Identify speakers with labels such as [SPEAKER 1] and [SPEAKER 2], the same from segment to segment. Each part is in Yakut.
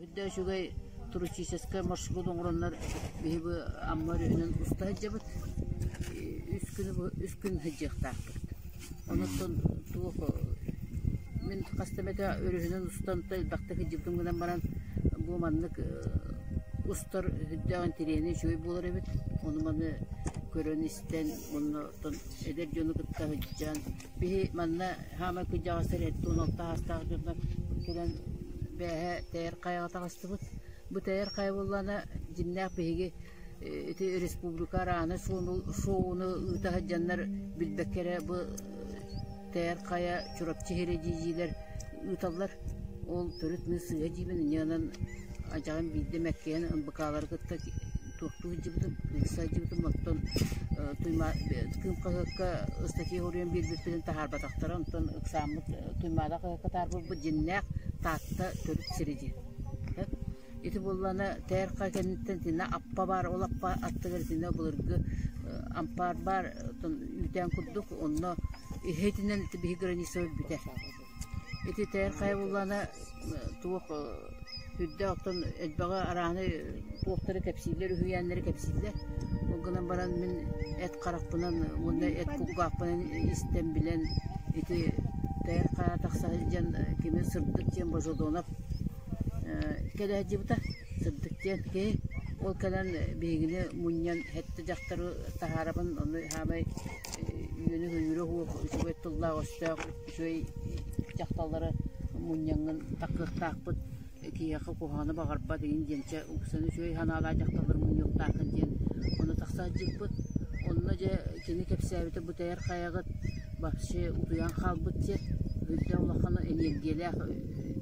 [SPEAKER 1] Үрдэ үчүгэй туристическай маршрут оҥороннор биһи бу Амма өрүһүнэн уста сылдьабыт. Үс күнү үс күн сылдьыахтаахпыт. Онуттан туох мин хаста эмэтэ өрүһүнэн устан элбэхтик сылдьыбытым гынан баран бу маннык устар үрдээх интэриэһинэй үчүгэй буолар эбит. Ону маны көрөн-истэн уонна оттон эдэр дьону кытта сылдьан Биһи манна хаамай кырдьаҕастар 76 аастаах дьоннор кэлэн бээһэ Тэйэр хайаҕа таҕыстыбыт. Бу Тэйэр хайа буоллаҕына дьиҥнээх биһиги ити республика араана шоуну ыыта сылдьаннар билбэккэ эрэ бу Тэйэр хайа Чурапчы сирэ дии-диилэр ыыталлар. Ол төрүт мин сыыһа диибин, инньэ Адьаҕын биирдэ мэккиһэн НБК-лары кытта туохтуу сылдьыбытым, кыырса сылдьыбытым, оттон Кыым хаһыакка ыстатыйа суруйан биэрбиппитин таһаарбатахтара, онтон ыксааммыт Туймаада хаһыакка таһаарбыппыт дьиннээх Таатта төрүт сирэ диэн. Ити буоллаҕына ТРК кэнниттэн итиннэ аппа баар, ол аппа аттыгар итиннэ былыргы ампаар баар, оттон үүтээн курдук, онно иһитинэн биһи границабыт бүтэр. Ити тэйэр хайа буоллаҕына туох үрдээх оттон элбэҕи арааһынай туохтары кэпсииллэр, үһүйээннэри кэпсииллэр. Ол гынан баран мин эт харахпынан уонна эт кулгаахпынан истэн билэн ити тэйэр хайа тахса сылдьан кими Сырдык диэн Божедонов кэлэ сылдьыбыта. Сырдык диэн киһи. Ол кэлэн биһигини мунньан сэттэ дьахтары таһаарабын, ону саамай үөнү-көйүүрү уһуох үчүгэй тыллаах-өстөөх үчүгэй дьахталлары мунньаҥҥын такыахтаахпыт, киһиэхэ куһаҕаны баҕарбат игин диэн чэ уксаны үчүгэй санаалаах дьахталлары мунньуохтааххын диэн ону тахса сылдьыбыппыт. Онно дьэ кини кэпсээбитэ бу тэйэр хайаҕыт вообще утуйан хаалбыт сир, үрдэ улахан эниэргийэлээх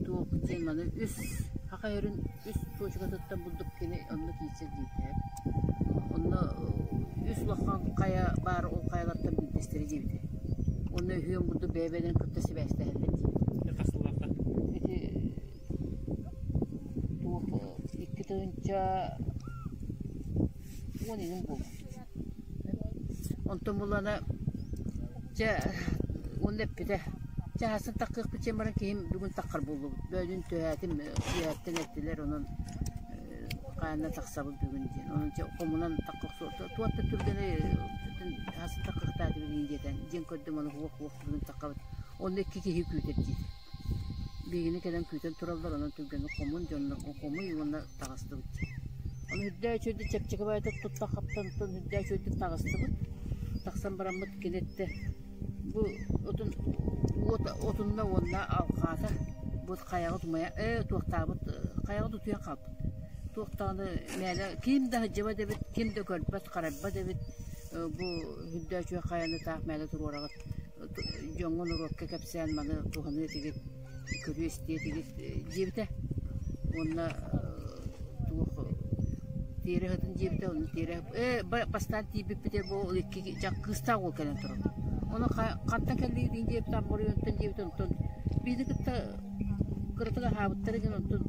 [SPEAKER 1] туох диэн маны үс саха сирин үс туочукатыттан бурдук кини онно киирсэр диэбитэ. Онно үс улахан хайа баар ол хайалартан биирдэстэрэ диэбитэ. Онно үһүөн бурдук бэйэ-бэйэлэрин кытта сибээстэһэллэр диэбитэ.
[SPEAKER 2] Хас сыллаахха?
[SPEAKER 1] Ити туох 2010 иһин буолуо. Онтон булана чэ уонна эппитэ чаасын таккыахпыт диэн баран киһим бүгүн таххар буоллубут. Бөөлүүн түһээтим, үөһэттэн эттилэр онон хаанна тахсабыт бүгүн диэн. Онон чэ хомунан такка туох да түргэнэй хасын таккыахтаатыбыт диэтэн диэн көрдүм ону уох-уох бүгүн таккабыт. Онно икки киһи күүтэр диэтэ. Биһигини кэлэн күүтэн тураллар, онон түргэнник хомун, дьоннорго хомуй уонна таҕыстыбыт. Ону үрдээ үчүгэйдик чэпчэки баҕайытык тутта-хаптан үрдээ үчүгэйдик таҕыстыбыт. Тахсан бараммыт кини эттэ, бу отун уот отунна уонна алҕаата, бу хайаҕыт умайа ээ туохтаабыт хайаҕыт утуйан хаалбыт. Туох даҕаны мээнэ ким да сылдьыбат эбит, ким да көрбөт, харайбат эбит, бу үрдээ үчүгэй хайаны таах мээнэ туруораҕыт дьоҥҥо норуокка кэпсээн маны туһаныа этигит, көрүө истиэ этигит диэбитэ. Уонна туох тиэрэ ыһытын диэбитэ, ону тиэрэ ээ бастаан тиийбиппитэ бу икки кыыстаах уол кэлэн турар. Ону хантан кэллигитин диэбитэ, Аммарыйонтон диэбитэ, онтон биһиги кытта кыратык аһаабыттар игин онтон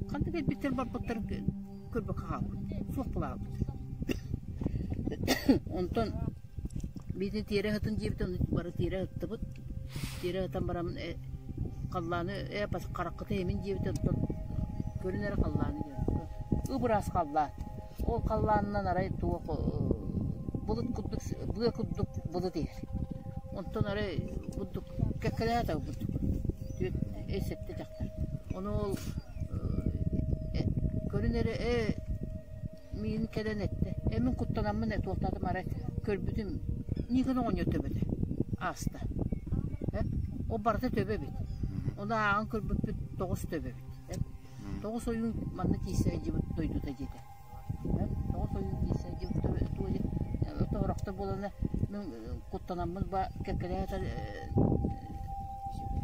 [SPEAKER 1] хантан кэлбиттэр барбыттар көрбөккө хаалбыт, суох буолаабыт. Онтон Биитин тиэрэ ыһытын диэбит, ону бары тиэрэ ыһыттыбыт. Тиэрэ ыһытан баран э, халлааны ээ хараххыта иһимин диэбит, онтон көрүн эрэ халлааны диэн. Ып-ыраас халлаан. Ол халлаанынан арай туох былыт курдук быа курдук былыт иһэр. Онтон арай бурдук кэккэлэһэ да бурдук. Түөрт э сэттэ дьахтар. Ону ол көрүн эрэ ээ Миигин кэлэн эттэ: «Ээ, мин куттанаммын ээ, туохтаатым арай көрбүтүм, Никон оҕонньор төбөтө ааста. Э, ол барыта төбө эбит. Ону ааҕан көрбүппүт тоҕус төбө эбит. Э, тоҕус ойуун манна тиийсэ сылдьыбыт дойдута диэтэ. Э, тоҕус ойуун тиийсэ сылдьыбыт туо диэн тоһорохто буолана мин куттанаммын ба кэккэлэһэ сытар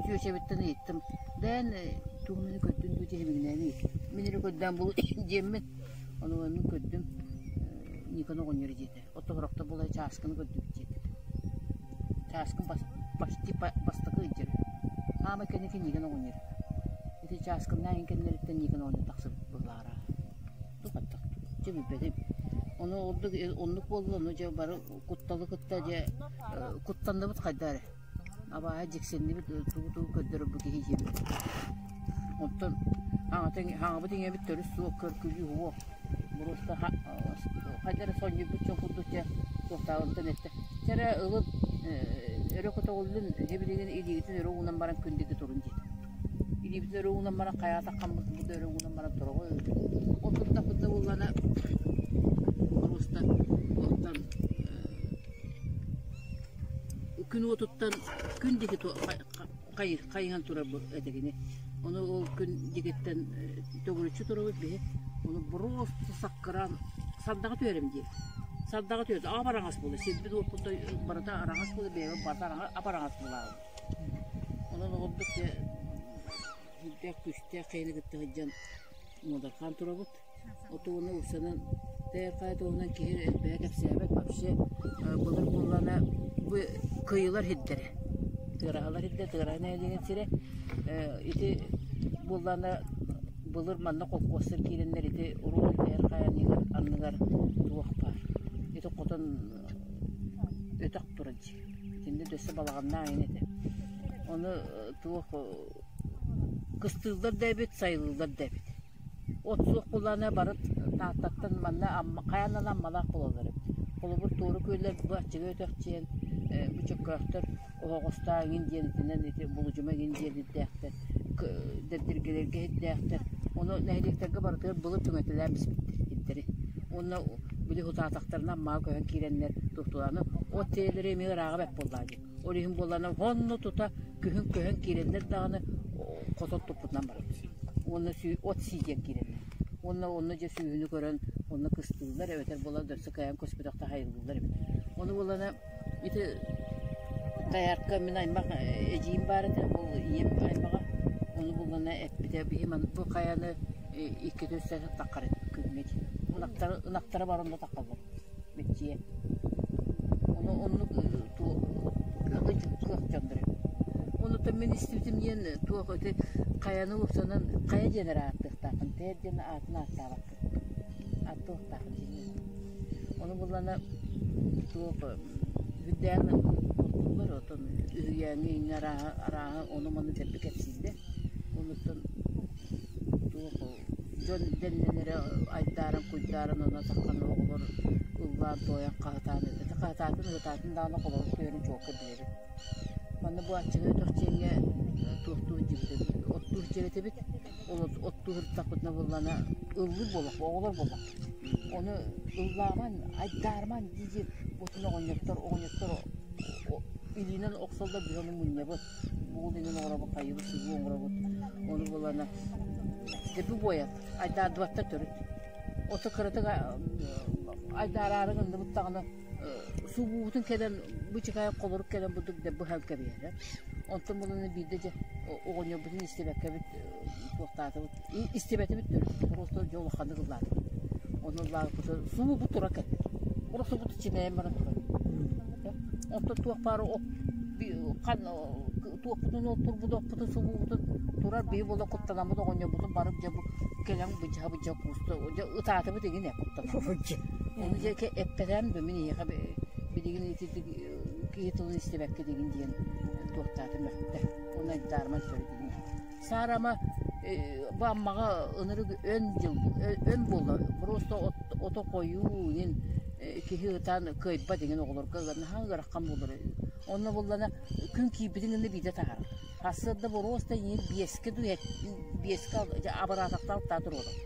[SPEAKER 1] чүөчэбиттэн ыйыттым. Дээн тугу мини көрдүн дуу диэбигинээн ыйыттым. Мин эрэ көрдөөн булу диэммин Ону мин көрдүм, Никон оҕонньор диэтэ. Оттоһорохто буолай чааскыны көрдүбүт диэтэ. Чааскын почти бастакы ыйдьар. Хаама кэнники Никон оҕонньор. Ити чааскыннаах иһин кэннилэриттэн Никон оҕонньор тахсыбыт быһыылаара. Тух аттах дьэ билбэтим. Ону ордук оннук буолла, ону дьэ бары кутталы кытта дьэ куттанныбыт хайда эрэ. Абааһы дьиксиннибит, тугу-тугу көрдөрөр бу киһи диэбит. Онтон хаҥабыт иҥэбит төрүт суох, көр-күлүү суох. Просто хайда эрэ сонньуйбут дьон курдук дьэ туохтааҕыттан эттэ. Чэ эрэ ылын өрө көтөҕүллүн, һибилигин илиигитин өрө уунан баран күн диэки турун диэтэ. Илиибитин өрө уунан баран хайаатах хаммытын да өрө уунан баран тураҕы. Ол турдахпытына буоллаҕына просто туохтан күн уотуттан күн диэки хайыһан турар этэ кини. Ону ол күн диэкиттэн төгүрүччү турабыт биһи. Ону просто саккыраан сардаҕа түһэрим диир. Сардаҕа түһэрдэ ап-араҥас буолла. Сирбит уоппут барыта араҥас буолла, бэйэбит барыта ап-араҥас буолаабыт. Онон оҕолорбут дьэ сүрдээх күүстээх киһини кытта сылдьан муодарҕаан турабыт. Отууну уксанан тэйэрхай туһунан киһи элбэҕи кэпсээбэт вообще былыр буоллаҕына бу кыйылар сирдэрэ тыараһалар сирдэрэ тыараһа нэһилиэгин сирэ ити буоллаҕына былыр манна холкуостар киирэннэр ити уруон тэйэрхай анныгар анныгар туох баар ити хотон өтөх турар дии итиннэ өссө балаҕаннаах эҥин этэ ону туох кыстыыллар да эбит сайылыыллар да эбит От суох буоллаҕына бары Тааттаттан манна Амма хайаан да Аммалаах буолаллар эбит. Холобур, Туора Күөллэр бу Аччыгый өтөх диэн бу Чөккөөхтөр Оһоҕостоох эҥин диэн итинэн ити Булудьума эҥин диэн ирдээхтэр, Дэбдиргэлэргэ иһирдээхтэр. Ону нэһилиэктэргэ барытыгар былыр түҥэтэлээн биспиттэр ирдэри. Уонна били хутаатахтарына Аммаҕа көһөн киирэннэр туохтулааны от тиэрэлэрэ эмиэ ырааҕа бэрт буоллаҕа дии. Ол иһин буоллаҕына онно тута күһүн көһөн киирэннэр даҕаны хотон туппутунан барабыт. Уонна от сии диэн киирэллэр. Уонна онно дьэ сүүһүнү көрөн онно кыстыыллар эбэтэр буолан дөссө кыайан көспөтөх таһайыллаллар эбит. Ону буоллаҕына ити Тайарка мин аймах эдьиийим баар этэ, ол ийэм аймаҕа. Ону буоллаҕына эппитэ биһи бу хайаны иккитэ үстэ таххар этибит күҥҥэ дии. Ынахтара ынахтара бар онно таххаллар мэччийэ. Ону оннук кыах дьоннор эбит. Онуттан мин истибитим диэн туох ити хайаны уопсанан хайа диэн эрэ ааттыахтааххын, тэр диэн аатын ааттаабаккын. Ааттыахтааххын диэн. Ону буллана туох үрдээн туохтууллар отон үһүйээҥҥэ иҥҥэ арааһы арааһы ону-маны дэлби кэпсииллэр. Онуттан туох дьон дэннэнэрэ айдааран куйдааран онно таххан оҕолор ыллаан туойан хаһытаан ити хаһытаатын ыһытаатын даҕаны холорук түһэрин чуолкай билэбит. Манна бу аччыгый өтөх дьиэҥҥэ туохтуур дьиэбит оттуур дьиэ этибит. Ол оттуу сырыттахпытына буоллаҕына ыллыыр буоллахпыт, оҕолор буоллахпыт. Ону ыллааман, айдаарыман дии-дии бутун оҕонньоттор оҕонньоттор илиинэн охсоллор биһи ону мунньабыт. Бугул иҥин оҥоробут, хайыбыт, сыгыы оҥоробут. Ону буоллаҕына дьэ буойар, айдаардыбаттар төрүт. Ото кыратык айдаараары гынныбыт даҕаны субуубутун кэлэн бу чыкаайа холорук кэлэн бурдук дэ быһан кэбиһэрэ. Онтон булана биирдэ дьэ оҕонньорбутун истибэккэбит туохтаатыбыт истибэтибит төрүт. Просто дьэ улаханнык ыллаатыбыт. Ону ыллаабыппытын субу тура кэллэ. Просто бу чинэйэн баран турар. Онтон туох баар хан туохпутун турбут оппутун субуубутун турар биһи буола куттанаммыт оҕонньорбутун барып дьэ бу кэлэн быдьаһа быдьа кууста дьэ ытаатыбыт игин ээ куттанаммыт. Ону дьэ эппэтэм да мин эйиэхэ билигин итирдик киһи тылын истибэккэ дигин диэн туохтаатым мөхтө. Ону айдаарыман төрүт игин. Саарама бу Аммаҕа ынырык өн дьыл өн буолла. Просто ото хойуу иҥин киһи ытаан кыайбат иҥин оҕолорго наһаа ыарахан буолар. Онно буоллана күн киирбитин гына биирдэ таһаарар. Сарсыарда боруоста иҥин биэскэ дуу биэскэ абыраатахта алтаа туруорар.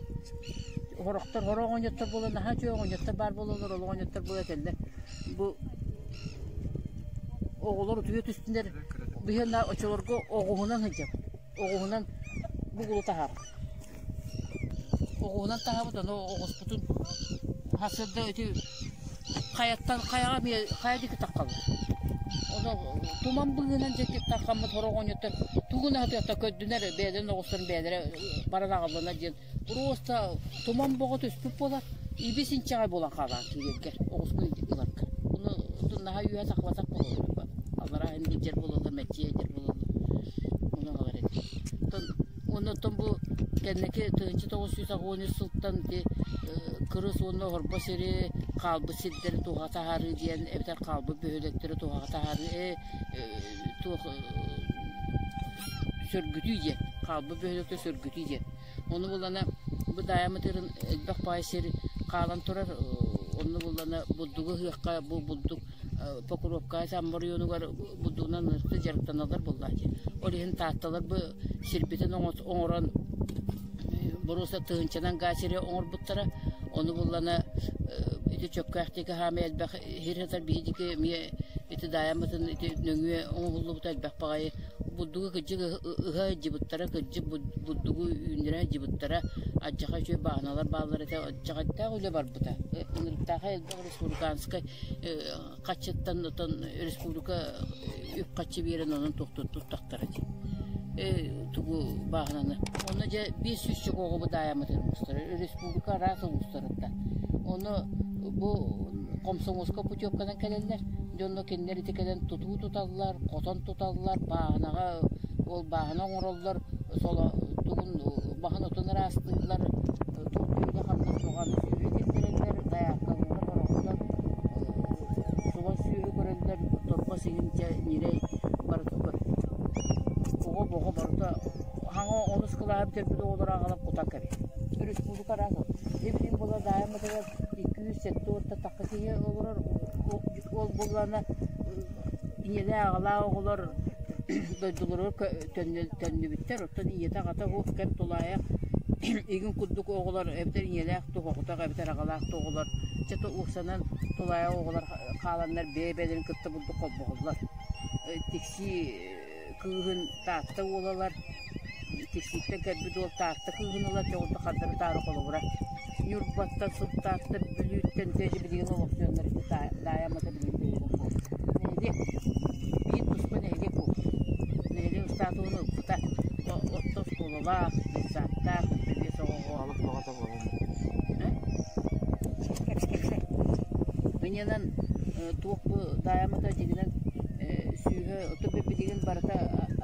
[SPEAKER 1] Сорохтор сорох оҕонньоттор буолан наһаа үчүгэй оҕонньоттор баар буолаллар, ол оҕонньоттор буола этэллэр. Бу оҕолор утуйа түстүнэр быһыына оччолорго оҕуһунан сылдьабыт. Оҕуһунан бугулу таһаабыт. Оҕуһунан таһаабыт, ону оҕуспутун сарсыарда ити хайаттан хайаҕа эмиэ хайа диэки таххаллар. Ону туман быыһынан диэки таххаммыт сорох оҕонньоттор тугун аһатыахта көрдүнэр бэйэлэрин оҕустарын бэйэлэрэ баран аҕаллына диэн просто туман боҕо түспүт буолар ибис инчэҕэй буолан хаалаан киирэргэр оҕускун ыларга. Ону наһаа үөһэ таххыбатах буолаллар аллараа иһин илдьэр буолаллар мэччийэ илдьэр буолаллар ону аҕалар этим. Оттон уонна оттон бу кэнники 1983 сылтан ити кырыс уонна оһорбо сири хаалбыт сирдэри туһаҕа таһаарыы диэн эбэтэр хаалбыт бөһүөлэктэри туһаҕа таһаарыы туох сөргүтүү диэн, хаалбыт бөһүөлэктэ сөргүтүү диэн. Ону булана бу даайамытырын элбэх баай сир хаалан турар, онно буллана бурдугу ыһыахха бу бурдук Покровка Амма оройуонугар бурдугунан ырыта дьарыктаналлар буоллаа дии. Ол иһин Таатталар бу сирбитин оҥорон боруоса тыһыынчанан гаа сири оҥорбуттара. Ону буллана ити чөккөөх диэки хаамай элбэх сир сытар биһиги эмиэ ити даайаммытын ити нөҥүө оҥоһуллубута элбэх баҕайы бурдугу кырдьык ыһа сылдьыбыттара, кырдьык бурдугу үүннэрэ сылдьыбыттара, алдьархай үчүгэй бааһыналар бааллар этэ, алдьархайдаах үлэ барбыта. Ынырыктаахай элбэх республиканскай хаччыттан отон республика үп-хаччы биэрэн онон туттахтара дии. Тугу бааһынаны. Онно дьэ 500 оҕо бу даайаммытын улуустара, республика араас улуустарыттан. Ону бу комсомольскай путевканан кэлэллэр. Дьонно кинилэр ити кэлэн тутуу туталлар, хотон туталлар, бааһынаҕа ол бааһына оҥороллор, соло тугун баһын отун ыраастыыллар, туох үлэ-хамнас суоҕа сүөһү киллэрэллэр, дайааккалыыллар, бороҕоллор, суган сүөһү көрөллөр, торбос иһин дьэ ньирэй барыта көр. Оҕо-боҕо барыта хаҥа онус кылааһы бүтэрбит оҕолору аҕалан кутан кэбиһэр. Республика араас Эбилин була даайаммытыгар 270 тахса киһи олорор. Ол буоллаҕына ийэлээх аҕалаах оҕолор дойдуларыгар төннүбүттэр. Оттон ийэтэ аҕата суох кэм тулаайах игин курдук оҕолор эбэтэр ийэлээх оҕотох эбэтэр аҕалаах да оҕолор чэ уопсанан тулаайах оҕолор хааланнар бэйэ-бэйэлэрин кытта бурдук холбоһоллор. Тиксии кыыһын Таатта уолалар Тиксииттэн кэлбит уол Таатта кыыһын ылар дьэ онто хардары-таары холобура Ньурбаттан, Сунтаартан, Бүлүүттэн дьэ билигин олохсуйаннар ити Даайа Аммата билигин бөһүөлэк буолбут. Нэһилиэк биир туспа нэһилиэк буолбут. Нэһилиэк статуһун ылбыта. Орто оскуолалаах, детсадтаах, 35 оҕоҕо.
[SPEAKER 2] Балык бөҕөтө буолан.
[SPEAKER 1] Иннинэн туох бу Даайа Аммата дьиҥинэн сүүһэ оту билигин барыта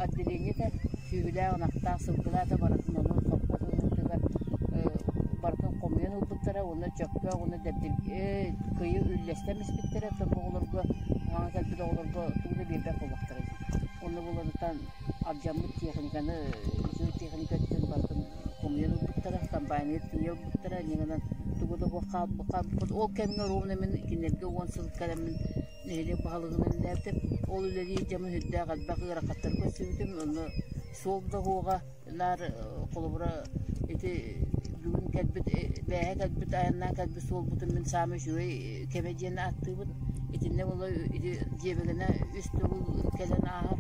[SPEAKER 1] отделение этэ сүүһүлээх ынахтаах сылгылаах да барытын ону сопхуос ылыытыгар барытын хомуйан ылбыттара уонна чөккөөх уонна дэбдиргэ кыйы үллэстэн испиттэрэ оттон бу оҕолорго саҥа кэлбит оҕолорго тугу да биэрбэт буоллахтара дии онно буларыттан алдьаммыт техниканы үчүгэй техника өттүн барытын хомуйан ылбыттара комбайныгар тиийэ ылбыттара инньэ гынан тугу да хаалбыт ол кэмҥэ ровно мин кинилэргэ 10 сыл кэлэммин нэһилиэк баһылыгынан үлэлээбитим. Ол үлэлиир дьоммун сүрдээх элбэх ыарахаттары көрсүбүтүм. Онно суол да суоҕа, наар холобура ити бүгүн кэлбит, бээһэ кэлбит, айаннаан кэлбит суолбутун мин саамай үчүгэй кэмэ диэн ааттыыбын. Итиннэ буола ити дьиэбэгэнэ үс төгүл кэлэн ааһар.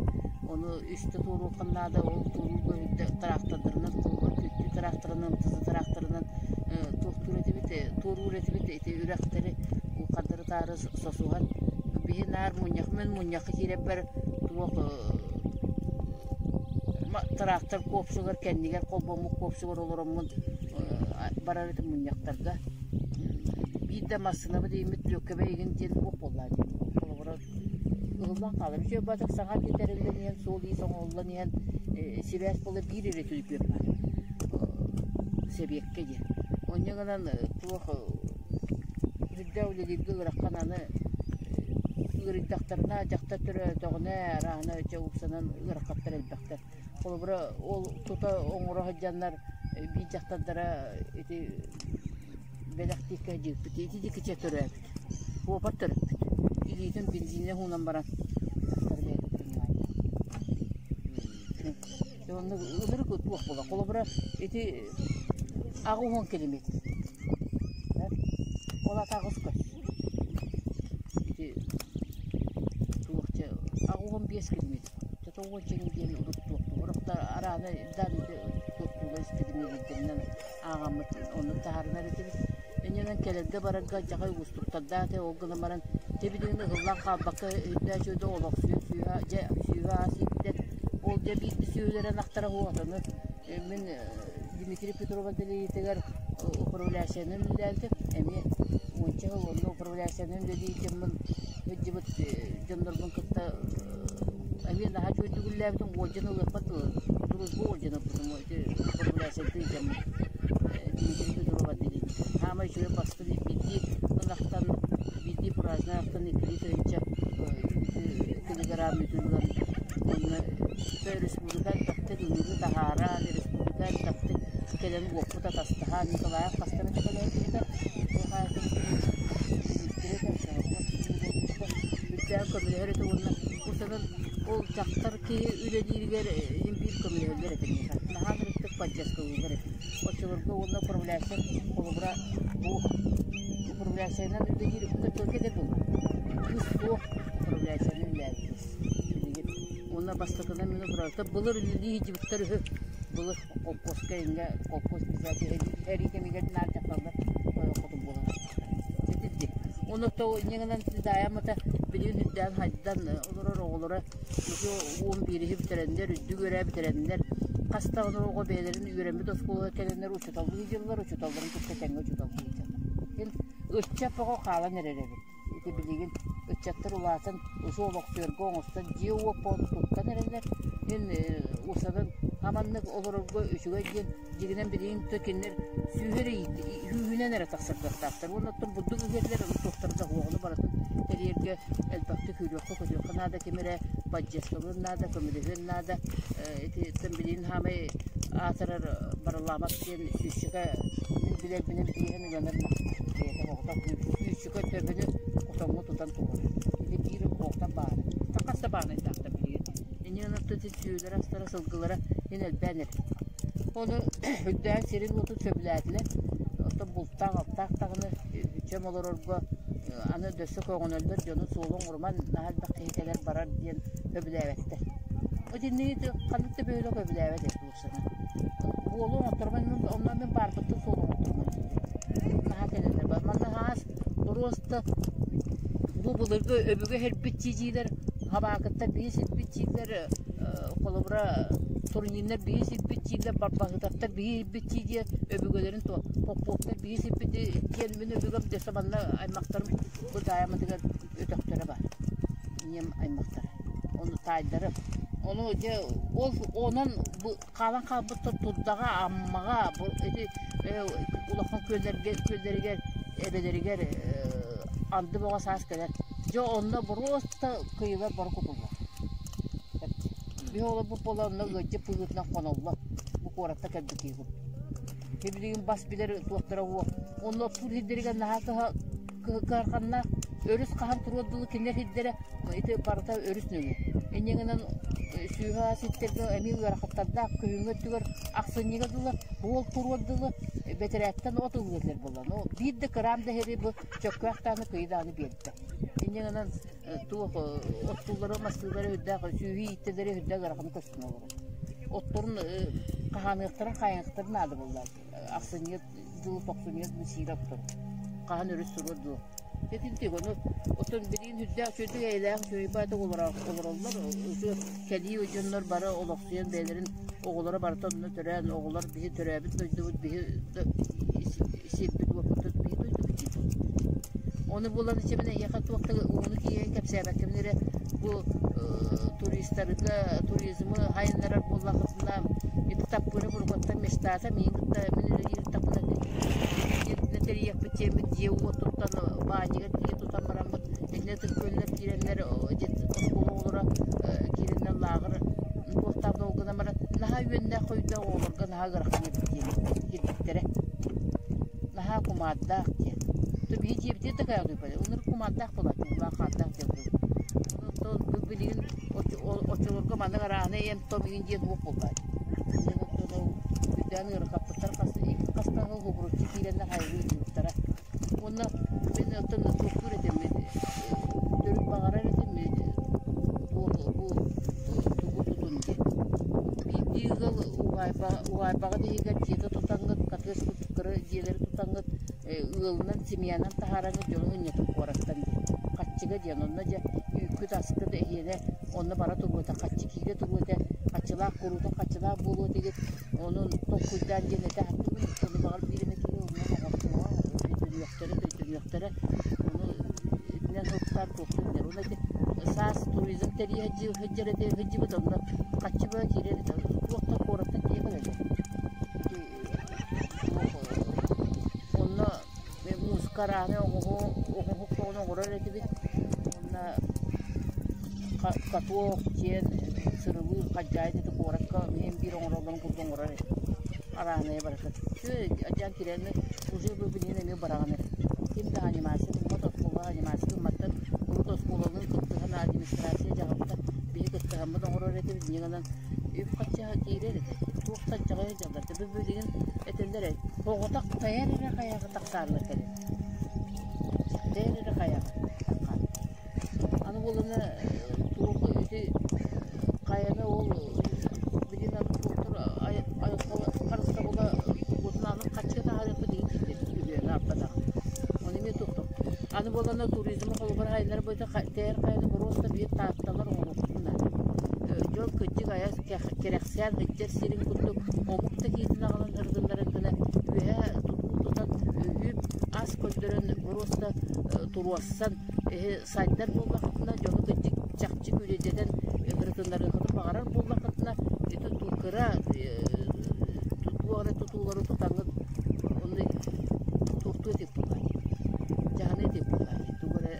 [SPEAKER 1] Ону үстэ туоруохха наада, ол туоруурга тыраахтардарынан холобура күттүү тыраахтарынан, МТЗ тыраахтарынан туохтуур этибит, туоруур этибит ити үрэхтэри хардары-таары сосуһан биһи наар мунньах мин мунньахха киирэрбэр туох тыраахтар куопсугар кэннигэр холбоммут куопсугар олороммун барар этим мунньахтарга биир да массыынабыт ииммит лүөккэбэ игин диэн туох буоллаа дии холобура ыһыллан хаалар үчүгэй баатык саҥа тэриллэн иһэн суол-иис оҥоһуллан иһэн сибээс буола биир эрэ түлүпүөн баар сэбиэккэ диэн онньо гынан туох Үрдээх үлэлииргэ ыарахан аны ыарыйдахтарына дьахтар төрөөтөҕүнэ арааһына чэ уксанан ыарахаттар элбэхтэр. Холобура ол тута оҥоро сылдьаннар биир дьахтардара ити бэлэхтииккэ дьиэппит ити диэки чэ төрөөбүт. Буопар төрөппүт. Илиитин бензинэ уунан баран дьахтар бэйэтэ понимаете. Онно ынырык туох буолар. Холобура ити 80 километр. Ол ата аҕыс көс. Ити туох чэ 85 километр. Чэ уонча диэн урут туохтуур. Араана даан ити туохтуулар испитин ааҕаммыт оннук таһаарынар этибит. Иннинэн кэлэргэ барарга дьаҕай уустуктардаах этэ ол гынан баран дьэ билигин ыһыллан хаалбакка өйдөөх үчүгэй олохсуйан сүүһэ дьэ сүүһэ аас ииттэ ол дьэ биир да сүөһүлэрэ ынахтара уһатаны мин Дмитрий Петров отделениетыгар управляющайынан үлэлээбитим эмиэ уонча сыл онно управляющайынан үлэлии дьоммун сылдьыбыт дьоннорбун кытта эмиэ наһаа үчүгэйдик үлэлээбитим уордьан ылыахпар дылы дружба уордьан ылбытым ити управляющайдыы дьоммун Дмитрий Петров отделениетыгар саамай үчүгэй бастыҥ биирдии ынахтан биирдии праздник ынахтан иккилии тыһыынча килограмм үүтү ылан. Онно республика элбэхтик ыҥырыы таһааран, республика элбэхтик кэлэн уоппут атастаһан, Николаев хаста эмэ кэлэн киһитэ, үрдээн көмөлөһөр этэ уонна усанан ол дьахтар киһи үлэлииригэр иһин биир көмөлөһөллөр этэ миэхэ. Наһаа ынырыктык поддержкалыыллар этэ. Оччолорго уонна управляющай холобура бу управляющайынан үлэлиир только эдэр буолла. Кыыс суох управляющайынан үлэлээбит кыыс. Билигин. Уонна бастакынан мин управляющай былыр үлэлии сылдьыбыттар үһү. Былыр холкуоска инньэ холкуос председателэ эрии кэмигэр наар дьахталлар хотун буолан итинник. Ону то инньэ гынан даайаммыта билигин үрдээн хайдан олорор оҕолоро ити 11-иһи бүтэрэннэр, үрдүк үөрээ бүтэрэннэр хас даҕаны оҕо бэйэлэрин үөрэммит оскуолаҕа кэлэннэр учууталлыы дьыллар, учууталларын кытта тэҥҥэ учууталлыы дьыллар. Ин ыччат оҕо хаалан эрэр эбит. Ити билигин ыччаттар улаатан усу олохсуйарга оҥостон дьиэ-уот туттан эрэллэр. Мин усанан аманнык олорорго үчүгэй диэн дьигинэн билигин то кинилэр сүүһү сүүһүнэн эрэ тахсар кыахтаахтар. Уонна оттон бурдук үһүөллэр ону туохтара да оҕону барытын тэрийэргэ элбэхтик күүрүөххэ-көтүөххэ наада, ким эрэ поддержкалыан наада, көмөлөһүөн наада. Ити билигин хаамай аатырар Барылаамап диэн сүүсчэкэ мин билэрбинэн биэһин ыйанар бэйэтэ оҕото сүүсчэкэ төбөнү хотоҥҥо тутан турар. Ити биир оҕотон баара. Хас да баанайдаахтар билигин. Инньэ гынан сүөлэрэ астара сылгылара син элбээн эрэр. Ону үрдээн сирин-уотун сөбүлээтилэр. Оттон бултаах-алтаах даҕаны үчэм олорорго аны дөссө көҕөнөллөр дьону суолу оҥоруман наһаа элбэх киһи кэлэр барар диэн сөбүлээбэттэр. Итинниги ханнык да бөһүөлэк сөбүлээбэт этэ уопсайынан. Буолу оҥотторуман онно мин баарбыттан суолу оҥотторуман наһаа кэлэллэр. Манна хаас просто бу былыргы өбүгэ иһэрбит чиидьиилэр хабаакыттар биһи сирбит чиилэр холобура турниннар биһи сирбит чиилэр барбаһытаттар биһи сирбит чиидиэ өбүгэлэрин то попповтар биһи сирбит диэн мин өбүгэм дөссө манна аймахтарым бу даайамытыгар өтөхтөрө бар ийэм аймахтара ону таайдарым ону дьэ ол онон хаалан хаалбыттар Турдаҕа, Аммаҕа, бу ити улахан күөллэргэ күөллэригэр эбэлэригэр анды бөҕө саас кэлэр. Дьэ онно боруоста кыйылар бары кутуллар. Биһи олорбут буола онно ыалдьыт быһыытынан хоноллор. Бу куоракка кэлбит киһи курдук. Билигин бас билэр туохтара уо. Онно оттуур сирдэригэр наһаа кыһарханнаах өрүс хаһан туруор дылы кинилэр сирдэрэ ити барыта өрүс нөҥүө. Инньэ гынан сүөһү ас иттэргэ эмиэ ыарахаттардаах күһүҥҥү өттүгэр ахсынньыга дылы уол туруор дылы бэтэрээттэн от ылыылар буолла. Ну биир да кыраам да иһэри бу чөккөөх даҕаны кыйы даҕаны биэрдэ. Инньэ гынан туох оттуулары мастыылары үрдээх сүөһү ииттэлэри үрдээх ыараханы көстөн олорор. Отторун хаһааныахтарын хаайыахтарын наада буолла. Ахсынньы дьыл тохсунньу дыл сиирэ оттору. Хаһан өрүс туруор дуо? Итинтик ону оттон билигин үрдээх үчүгэйдик эйэлээх үчүгэй баайдык олороллор. Үчүгэй кэлии дьоннор бары олохсуйан бэйэлэрин оҕолоро барыта онно төрөөн оҕолор биһи төрөөбүт дойдубут биһи сирбит уоппутут биһи дойдубут диир. Ону булан ичэбин эйиэхэ туох да ууну киирэн кэпсээбэккэбин эрэ бу туристарга туризмы хайыннарар буоллаххытына ити таппыыра бургуттан мечтата миигин кытта мин үлэлиир таппына тэрийиэхпит диэммит дьиэ-уот туттан баанньыгар тиийэ тутан бараммыт итиннэ ытык күөллэр киирэннэр оскуола оҕолоро киирэннэр лааҕыр туохтаах да ол гынан баран наһаа үөннээх хойдоох оҕолорго наһаа ыарахан эбит диэн киирбиттэрэ наһаа кумаардаах диэн то биһи дьиэбитигэр да кайҕыйбат ынырык кумаардаах буолааччы уулаах хаардаах диэн буолар билигин оччолорго маннык арааһынай эм-том иҥин диэн суох буолбаат Үрдээн ыарырҕаппыттар хас да уһугуруччу киирэннэр хайгыы ыытыахтара. Уонна мин оттон туохтуур этим төрүт баҕарар этим туох бу тугу тутун диэн. Биирдии ыал уһаайбаҕын иһигэр дьиэтэ тутаҥҥыт, катыас курдук кыра дьиэлэри тутаҥҥыт ыалынан, семьянан таһаараҥҥыт дьону ынньатын куораттан диэн. Хаччыга диэн онно дьэ үүккүт-аскыт эһиэнэ онно бара туруо этэ, хаччы киирэ туруо этэ, хаччылаах куруутун хаччылаах буолуо этигит, онон толкуйдаан диэн этэ сатыыбын, ону баҕар биир эмэ киһи онно оҥостуоҕа, өйдөнүөхтэрэ, өйдөнүөхтэрэ, ону итинэн сылтаан туохтуун дэр. Уонна ити саас туризм тэрийэ сылдьар этэ сылдьыбыт, онно хаччы бөҕө киирэр этэ, туох да куораттан киһи кэлэр. Онно музыка арааһын оҥоһук оҥорор этибит. Уонна Каток диэн сырылыыр хадьаайы ити куоракка иһин биир оҥороллорун курдук оҥорор этэ. Арааһынайа барыта. Дьэ кирэни уже бу билигин эмиэ быраҕан эрэр. Ким да анимация гыммат, оскуолаҕа анимация гымматтар. Урут оскуолалыын кыттыһан администрация дьаһалта биһи кыттыһаммыт оҥорор этибит. Инньэ гынан үп-харчы киирэр этэ. Туох да дьаҕайа дьаллар. Бу билигин этэллэр ээ, оҕотох тайар эрэ хайаҕа тахсааннар кэлин. Тайар эрэ хайаҕа таххаан. Аны буоллаҕына туох ити хайаны ол билигин аны туохтар айылҕа харыстабыла уотунаанын хаччы таһаарыахпыт иһин үһүөнэ аппатах. Ону эмиэ туохтук. Аны буоллаҕына туризмы холобур хайыннар быта тэр хайаны боруоста биир таатталар оҥоруохпутун наада. Дьон кырдьык айа кэрэхсээн сылдьар сирин курдук омук да киһитин аҕалан ырытыннарар гына үөһэ тутуу тутан үп ас көрдөрөн боруоста туруорсан сайдар буоллаххытына, дьону кырдьык чахчы күүлэйдэтэн ырытыннарыаххытын баҕарар буоллаххытына, ити кыра туох эрэ тутуулары тутаҥҥыт онно туохтуу этик буоллаҕай, дьаһаныы этик буоллаҕай, тугу эрэ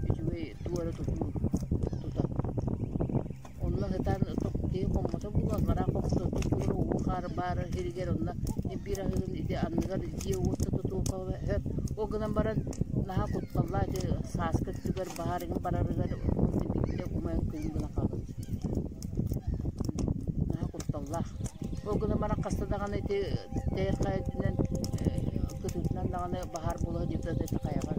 [SPEAKER 1] үчүгэй тугу эрэ тутуу тутан. Онно сытан киһи хоммото буолуо, аллараа хоммото тутуура уу хаар баар сиригэр онно биир аһыгын ити анныгар дьиэ-уот да тутуохха сөп. Ол гынан баран наһаа кутталлаах ити сааскы өттүгэр баһаар иҥин барарыгар биирдэ умайан күлүм гына хаалар. Наһаа кутталлаах. Ол гынан баран хаста даҕаны ити тэйэр хайа үрдүнэн кытыытынан даҕаны баһаар буола сылдьыбыта да ити хайаҕа.